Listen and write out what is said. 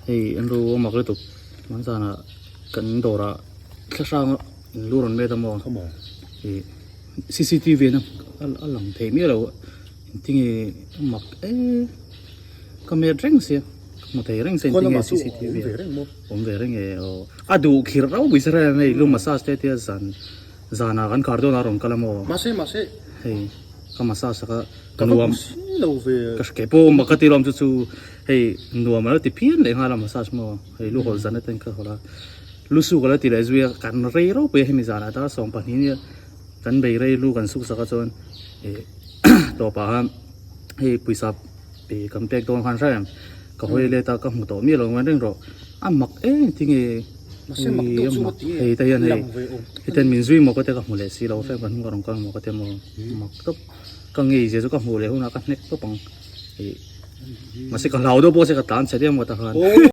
Hei an ru a mak lutuk hmanzanah kan dawrah thla hranga in lu rawn met a maw ih cctv in a lang thei miah lo engtinge a mak em ka met reng sia ka hmu thei reng sia engtinge cctv awm ve reng e aw a duh khirh rau mai se hei lu massage te tia zan zanah kan khar dawn a rawn kal a maw hei ka massage a ka nuam ka hre pawh mak ka ti lawm chu chu hei nuam a lo ti phian leh nghal a massage maw hei lu hawlh zan aten ka hawlh a lu suk a lo ti leh zui a kan rei ropui a hemi zanah dar 12 nia kan bei rei lu kan suk sak a chuan ih tawpah khan hei pawisa pe kan pek dawn khan hre em ka hawi let a ka hmu tawh miah lo ngaih reng rawh a mak em tinge hei te hian hei hetiang min zui maw ka tia ka hmu leh si lo hre kan hnung a rawn kal maw ka tia maw mak tawp ka ngei zia chu ka hmuh leh hunah ka hnek tawp ang ih mahse ka hlau deuh pawh se ka tlan chhe deuh maw ta khan.